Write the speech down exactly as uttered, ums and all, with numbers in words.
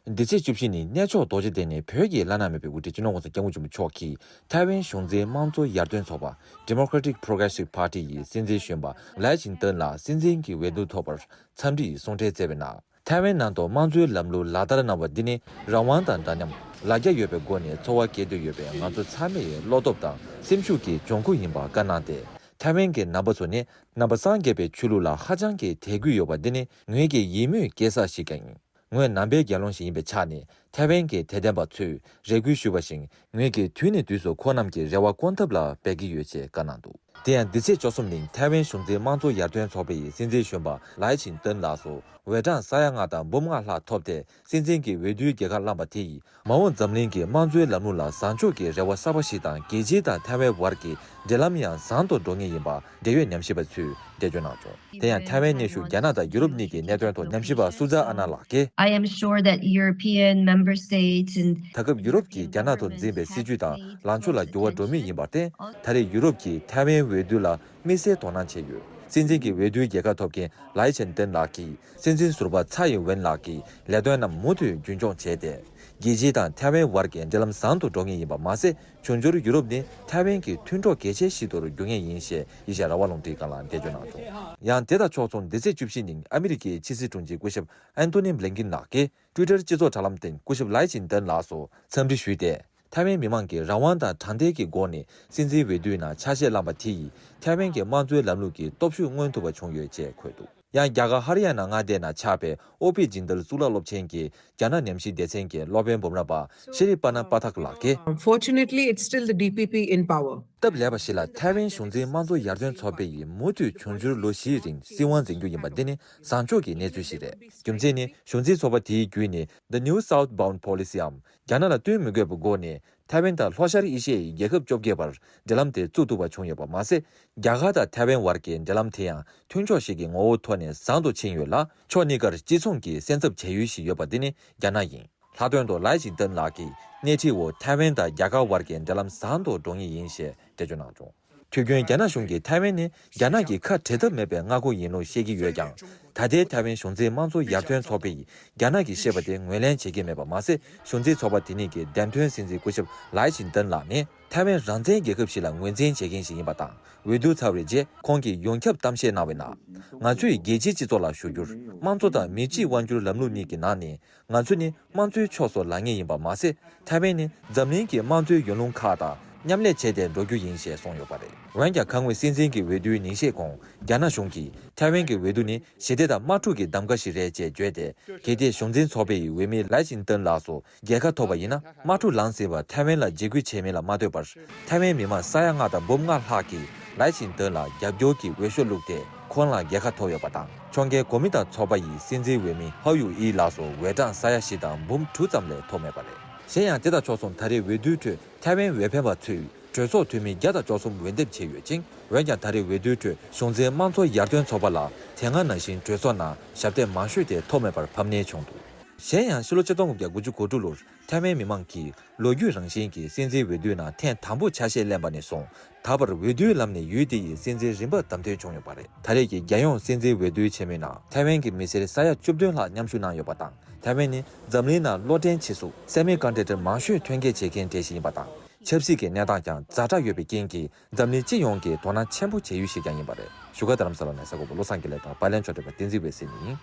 འདི་ཚེས་བཅུ་བཞི་ཉིན་གནས་མཆོག་རྡོ་རྗེ་གདན་ནས་བོད་ཀྱི་བླ་ན་མེད་པའི་དབུ་ཁྲིད་སྤྱི་ནོར་༸གོང་ས་༸སྐྱབས་མགོན་ཆེན་པོ་མཆོག་གིས་ཐའེ་ཝན་གཞུང་འཛིན་དམངས་གཙོ་ཡར་ཐོན་ཚོགས་པ་Democratic Progressive Party ཡི་སྲིད་འཛིན་གཞོན་པ་ལའེ་ཆིང་ཏོན་ལགས་སྲིད་འཛིན་གྱི་འོས་བསྡུ་ཐོབ་པར་འཚམས་འདྲི་ཡི་གསུང་འཕྲིན་བསྩལ་བའི་ནང་། ཐའེ་ཝན་ནང་དུ་དམངས་གཙོའི་ལམ་ལུགས་ལག་བསྟར་གནང་བ་འདི་ནི་རང་དབང་དང་འདྲ་མཉམ། ལ་རྒྱ་ཡོད་པའི་སྒོ་ནས་འཚོ་བ་སྐྱེལ་འདོད་ཡོད་པའི་ང་ཚོ་ཚང་མའི་བློ་སྟོབས་དང་སེམས་ཤུགས་ཀྱི་འབྱུང་ཁུངས་ཡིན་པ་བཀའ་གནང་སྟེ། ཐའེ་ཝན་གྱི་རྣམ་པ་ཚོ་ནི་ནང་པ་སངས་རྒྱས་པའི་ཆོས་ལུགས་ལ་ཧ་ཅང་གི་དད་གུས་ཡོད་པ་འདི་ནི་ངོས་ཀྱི་ཡིད་སྨོན་སྐྱེ་ས་ཞིག་ཀྱང་ཡིན། ངོས་ནང་པའི་རྒྱལ་ཡོངས་ཤིག་ཡིན་པའི་ཆ་ནས་ཐའེ་ཝན་གྱི་དད་ལྡན་པ་ཚོས་རེ་སྐུལ་ཞུས་པ་བཞིན་ངོས་ཀྱིས་དུས་ནས་དུས་སུ་ཁོང་རྣམས་ཀྱི་རེ་བ་སྐོང་ཐབས་ལ་འབད་ཀྱི་ཡོད་ཅེས་བཀའ་གནང་འདུག་དེ་ཡང་འདི་ཚེས་བཅུ་གསུམ་ཉིན་ཐའེ་ཝན་གཞུང་འཛིན་དམངས་གཙོ་ཡར་ཐོན་ཚོགས་པའི་སྲིད་འཛིན་གཞོན་པ་ལའེ་ཆིང་ཏོན་ལགས་སུ་འོས་གྲངས་ས་ཡ་ལྔ་དང་འབུམ་ལྔ་ལྷག་ཐོབ་སྟེ་སྲིད་འཛིན་གྱི་འོས་བསྡུའི་རྒྱལ་ཁ་བླངས་པ་དེ་ཡིས་མ་འོངས་འཛམ་གླིང་གི་དམངས་གཙོའི་ལམ་ལུགས་ལ་བཟང་ཕྱོགས་ཀྱི་རེ་བ་གསར་པ་ཞིག་དང་རྒྱལ་སྤྱི་དང་ཐའེ་ཝན་བར་གྱི་འབྲེལ་ལམ་ཡང་བཟང་དུ་འགྲོ་ངེས་ཡིན་པ་འབྲེལ་ཡོད་ཉམས་ཞིབ་པ་ཚོས་འགྲེལ་བརྗོད་གནང་བྱུང་། དེ་ཡང་ཐའེ་ཝན་གནས་བཞུགས་རྒྱ་ནག་དང་ཡུ་རོབ་གཉིས་ཀྱི་གནད་དོན་ཐོག་ཉམས་ཞིབ་པ་སུ་ཛ་ཨ་ན་ལགས་ཀྱིས། I am sure that European member states and ད་སྐབས་ཡུ་རོབ་ཀྱིས་རྒྱ་ནག་ཐོག་འཛིན་པའི་སྲིད་བྱུས་དང་ལངས་ཕྱོགས་ལ་འགྱུར་བ་འགྲོ་མུས་ཡིན་པར་བརྟེན། ད་རེས་ཡུ་རོབ་ཀྱིས་ཐའེ་ཝན་འོས་བསྡུ་ལ་དམིགས་བསལ་དོ་སྣང་བྱས་ཡོད། སྲིད་འཛིན་གྱི་འོས་བསྡུའི་རྒྱལ་ཁ་ཐོབ་མཁན་ལའེ་ཆན་ཏེན་ལགས་ཀྱིས་སྲིད་འཛིན་ཟུར་པ་ཚའེ་ཨིན་ཝེན་ལགས་ཀྱི་ལས་དོན་རྣམས་མུ་མཐུད་རྒྱུན་འཁྱོངས་བྱས་ཏེ། རྒྱལ་སྤྱི་དང་ཐའེ་ཝན་བར་གྱི་འབྲེལ་ལམ་བཟང་དུ་འགྲོ་ངེས་ཡིན་པ་མ་ཟད། འབྱུང་འགྱུར་ཡུ་རོབ་ནི་ཐའེ་ཝན་གྱི་མཐུན་གྲོགས་གལ་ཆེའི་སྲིད་ཐོག་ཏུ་འགྱུར་ངེས་ཡིན་ཞེས་ཨེ་ཤ་ཡ་རང་དབང་རླུང་འཕྲིན་ཁང་ལ་འགྲེལ་བརྗོད་གནང་བྱུང་། ཡང་དེ་དང་ཕྱོགས་མཚུངས་འདི་ཚེས་བཅུ་བཞི་ཉིན་ཨ་མི་རི་ཀའི་ཕྱི་སྲིད་དྲུང་ཆེ་སྐུ་ཞབས་ཨན་ཐོ་ནི་བྷི་ལིན་ཀིན་ལགས་ཀྱིས་ཊུའི་ཊར་སྤྱི་ཚོགས་དྲ་ལམ་སྟེང་སྐུ་ཞབས་ལའེ་ཆིང་ཏོན་ལགས་སུ་འཚམས་འདྲི་ཞུས་ཏེ། ཐའེ་ཝན་མི་མང་གིས་རང་དབང་དང་དྲང་བདེན་གྱི་སྒོ་ནས་སྲིད་འཛིན་འོས་བསྡུའི་ནང་ཆ་ཤས་བླངས་པ་དེ་ཡིས་ཐའེ་ཝན་གྱི་དམངས་གཙོའི་ལམ་ལུགས་ཀྱི་སྟོབས་ཤུགས་མངོན་ཐུབ་པ་བྱུང་ཡོད་ཅེས་འཁོད་འདུག་ཡང་རྒྱ་གར་ཧ་རི་ཡ་ན་མངའ་སྡེ་ནང་ཆགས་པའི་ཨོ་པི་ཇིན་དལ་གཙུག་ལག་སློབ་ཆེན་གྱི་རྒྱ་ནག་ཉམས་ཞིབ་སྡེ་ཚན་གྱི་སློབ་དཔོན་འབུམ་རམས་པ་ཤྲི་པ་ན་པ་ཐག་ལགས་ཀྱིས། Unfortunately, it's still the D P P in power. སྟབས་ལེགས་པ་ཞིག་ལ་ཐའེ་ཝན་གཞུང་འཛིན་དམངས་གཙོ་ཡར་ཐོན་ཚོགས་པ་ཡིས་མུ་མཐུད་འབྱུང་འགྱུར་ལོ་བཞིའི་རིང་སྲིད་དབང་འཛིན་རྒྱུ་ཡིན་པ་འདི་ནི་བཟང་ཕྱོགས་ཀྱི་གནས་ཚུལ་ཞིག་རེད། རྒྱུ་མཚན་ནི་གཞུང་འཛིན་ཚོགས་པ་དེའི་བརྒྱུད་ནས་The New Southbound Policyའམ་རྒྱ་ནག་ལ་བསྟུན་མི་དགོས་པའི་སྒོ་ནས་ཐའེ་ཝན་དང་ལྷོ་ཤར་ཨེ་ཤི་ཡའི་རྒྱལ་ཁབ་བཅོ་བརྒྱད་བར་འབྲེལ་ལམ་དེ་བཙུགས་ཐུབ་པ་བྱུང་ཡོད་པ་མ་ཟད། རྒྱ་གར་དང་ཐའེ་ཝན་བར་གྱི་འབྲེལ་ལམ་དེ་ཡང་མཐུན་ཕྱོགས་ཤིག་གི་ངོ་བོ་ཐོག་ནས་བཟང་དུ་ཕྱིན་ཡོད་ལ། ཕྱོགས་གཉིས་ཀར་གཅིག་མཚུངས་ཀྱི་སེམས་འཚབ་བྱ་ཡུལ་ཞིག་ཡོད་པ་འདི་ནི་རྒྱ་ནག་ཡིན། ལྷག་དོན་དུ་ལའེ་ཆིང་ཏོན་ལགས་ཀྱིས་སྣེ་ཁྲིད་འོག་ཐའེ་ཝན་དང་རྒྱ་གར་བར་གྱི་འབྲེལ་ལམ་བཟང་དུ་འགྲོ་ངེས་ཡིན་ཞེས་འགྲེལ་བརྗོད་གནང་བྱུང་། དུས་རྒྱུན་རྒྱ་ནག་གཞུང་གིས་ཐའེ་ཝན་ནི་རྒྱ་ནག་གི་ཁ་བྲལ་ཐབས་མེད་པའི་མངའ་ཁོངས་ཡིན་ལུགས་བཤད་ཀྱི་ཡོད་ཀྱང་། ད་ལྟའི་ཐའེ་ཝན་གཞུང་འཛིན་དམངས་གཙོ་ཡར་ཐོན་ཚོགས་པ་ཡིས་རྒྱ་ནག་གིས་བཤད་པ་དེ་ངོས་ལེན་བྱེད་ཀྱི་མེད་པ་མ་ཟད། གཞུང་འཛིན་ཚོགས་པ་དེ་ཉིད་ཀྱི་འདེམས་ཐོན་སྲིད་འཛིན་སྐུ་ཞབས་ལའེ་ཆིང་ཏོན་ལགས་ནི་ཐའེ་ཝན་རང་བཙན་རྒྱལ་ཁབ་ཞིག་ལ་ངོས་འཛིན་བྱེད་མཁན་ཞིག་ཡིན་པ་དང་། འོས་བསྡུ་ཚར་བའི་རྗེས་ཁོང་གིས་ཡོངས་ཁྱབ་གཏམ་བཤད་གནང་བའི་ནང་། ང་ཚོས་རྒྱལ་སྤྱིའི་སྤྱི་ཚོགས་ལ་ཞུ་རྒྱུར། དམངས་གཙོ་དང་མི་གཅིག་དབང་སྒྱུར་ལམ་ལུགས་གཉིས་ཀྱི་ནང་ནས། ང་ཚོ་ནི་དམངས་གཙོའི་ཕྱོགས་སུ་ལངས་མཁན་ཡིན་པ་མ་ཟད། ཐའེ་ཝན་ནི་འཛམ་གླིང་གི་དམངས་གཙོའི་ཡུལ་ལུང་ཁག་དང་མཉམ་ལས་བྱས་ཏེ་འགྲོ་རྒྱུ་ཡིན་ཞེས་གསུངས་ཡོད་པ་རེད། འོན་ཀྱང་ཁ་སྔོན་སྲིད་འཛིན་གྱི་འོས་བསྡུའི་ཉིན་ཤས་གོང་རྒྱ་ནག་གཞུང་གིས་ཐའེ་ཝན་གྱི་འོས་བསྡུ་ནི་ཞི་བདེ་དང་དམག་འཁྲུག་གི་གདམ་ག་ཞིག་རེད་ཅེས་བརྗོད་དེ། གལ་ཏེ་གཞུང་འཛིན་ཚོགས་པ་ཡི་འོས་མི་ལའེ་ཆིང་ཏོན་ལགས་སུ་རྒྱལ་ཁ་ཐོབ་པ་ཡིན་ན། དམག་འཁྲུག་ལངས་ཟིན་པར་ཐའེ་ཝན་ལ་འཇིགས་སྐུལ་བྱས་མིན་ལ་མ་ལྟོས་པར། ཐའེ་ཝན་མི་མང་ས་ཡ་ལྔ་དང་འབུམ་ལྔ་ལྷག་གིས་ལའེ་ཆིང་ཏོན་ལ་རྒྱབ་སྐྱོར་གྱི་འོས་ཤོག་བླུགས་ཏེ། ཁོང་ལ་རྒྱལ་ཁ་ཐོབ་ཡོད་པ་དང་། ཕྱོགས་འགལ་གོ་མི་དང་ཚོགས་པ་ཡི་སྲིད་འཛིན་འོས་མི་ཧའོ་ཡུ་ཨི་ལགས་སུ་འོས་གྲངས་ས་ཡ་བཞི་དང་འབུམ་དྲུག་ཙམ་ལས་ཐོབ་མེད་པ་རེད། གཞན་ཡང་དེ་དང་ཕྱོགས་མཚུངས་ད་རེས་འོས་བསྡུའི་ཁྲོད་ཐའེ་ཝན་འོས་འཕེན་པ་ཚོས་གྲོས་ཚོགས་འཐུས་མི་བརྒྱ་དང་བཅུ་གསུམ་འོས་འདེམས་བྱས་ཡོད་ཅིང་། འོན་ཀྱང་ད་རེས་འོས་བསྡུའི་ཁྲོད་གཞུང་འཛིན་དམངས་གཙོ་ཡར་ཐོན་ཚོགས་པ་ལ་དེ་སྔ་ནང་བཞིན་གྲོས་ཚོགས་ནང་ཞབས་སྟེགས་མང་ཤོས་དེ་ཐོབ་མེད་པར་ཕམ་ཉེས་བྱུང་འདུག་གཞན་ཡང་ཕྱི་ལོ་ཆིག་སྟོང་དགུ་བརྒྱ་དགུ་བཅུ་གོ་དྲུག་ལོར་ཐའེ་ཝན་མི་མང་གིས་ལོ་རྒྱུས་རང་བཞིན་གྱི་སྲིད་འཛིན་འོས་བསྡུའི་ནང་ཐེངས་དང་པོ་ཆ་ཤས་ལེན་པ་ནས་བཟུང་ད་བར་འོས་བསྡུའི་ལམ་ནས་ཡུལ་དེ་ཡི་སྲིད་འཛིན་རིམ་པ་བདམས་ཐོན་བྱུང་ཡོད་པ་རེད། ད་རེས་ཀྱི་རྒྱལ་ཡོངས་སྲིད་འཛིན་འོས་བསྡུའི་ཆེན་མོའི་ནང་ཐའེ་ཝན་གྱི་མི་སེར་ས་ཡ་བཅུ་བདུན་ལྷག་མཉམ་ཞུགས་གནང་ཡོད་པ་དང་། ཐའེ་ཝན་ནི་འཛམ་གླིང་ནང་གློག་འདྲེན་ཆེད་གཟུགས་སེ་མི་ཀོན་ཌག་ཊར་མང་ཤོས་ཐོན་སྐྱེད་བྱེད་མཁན་གྲས་ཤིག་ཡིན་པ་དང་། ཆབ་སྲིད་ཀྱི་གནས་སྟངས་ཀྱང་ཛ་དྲག་ཡོད་པའི་རྐྱེན་གྱིས་འཛམ་གླིང་སྤྱི་ཡོངས་ཀྱིས་དོ་སྣང་ཆེན་པོ་བྱེད་ཡུལ་ཞིག་ཀྱང་ཡིན་པ་རེད། བཞུགས་སྒར་རྡ་རམ་ས་ལ་ནས་གསར་འགོད་པ་བློ་བཟང་དགེ་ལེགས་དང་པར་ལེན་ཕྱོགས་སྒྲིག་པ་བསྟན་འཛིན་འོད་ཟེར་གཉིས་ཡིན།